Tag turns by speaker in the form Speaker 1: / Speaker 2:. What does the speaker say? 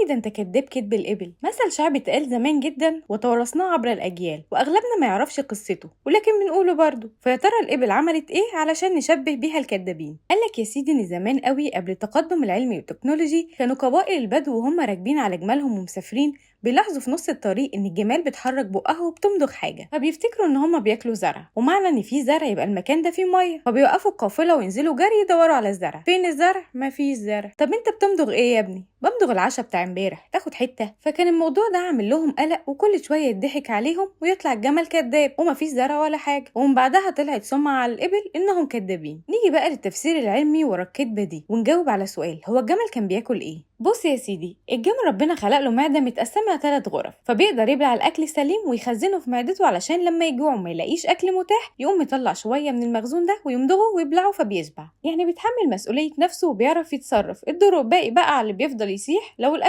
Speaker 1: ده انت كداب كدب الإبل. مثل شعبي اتقال زمان جدا وتورثناه عبر الأجيال، وأغلبنا ما يعرفش قصته، ولكن بنقوله برضه. فيا ترى الإبل عملت إيه علشان نشبه بيها الكدابين؟ قالك يا سيدي إن زمان قوي قبل التقدم العلمي والتكنولوجي كانوا قبائل البدو وهم راكبين على جمالهم ومسافرين بيلاحظوا في نص الطريق ان الجمال بتحرك بقها وبتمضغ حاجة، فبيفتكروا ان هما بياكلوا زرع، ومعنى ان في زرع يبقى المكان ده فيه مية، فبيوقفوا القافلة وينزلوا جري يدوروا على الزرع. فين الزرع؟ مفيش زرع. طب انت بتمضغ ايه يا ابني؟ بمضغ العشاء بتاع امبارح، تاخد حتة. فكان الموضوع ده عامل لهم قلق، وكل شوية يضحك عليهم ويطلع الجمل كذاب ومفيش زرع ولا حاجة. ومن بعدها طلعت سمعه على الابل انهم كدابين. نيجي بقى للتفسير العلمي ورا الكدبه دي ونجاوب على سؤال: هو الجمل كان بياكل ايه؟ بص يا سيدي، الجمل ربنا خلق له معده متقسمه 3 غرف، فبيقدر يبلع الاكل سليم ويخزنه في معدته علشان لما يجوع وما يلاقيش اكل متاح يقوم يطلع شوية من المخزون ده ويمضغه ويبلعه فبيشبع. يعني بيتحمل مسؤولية نفسه وبيعرف يتصرف. الدور الباقي بقى على اللي بيفضل يسيح لو الاكل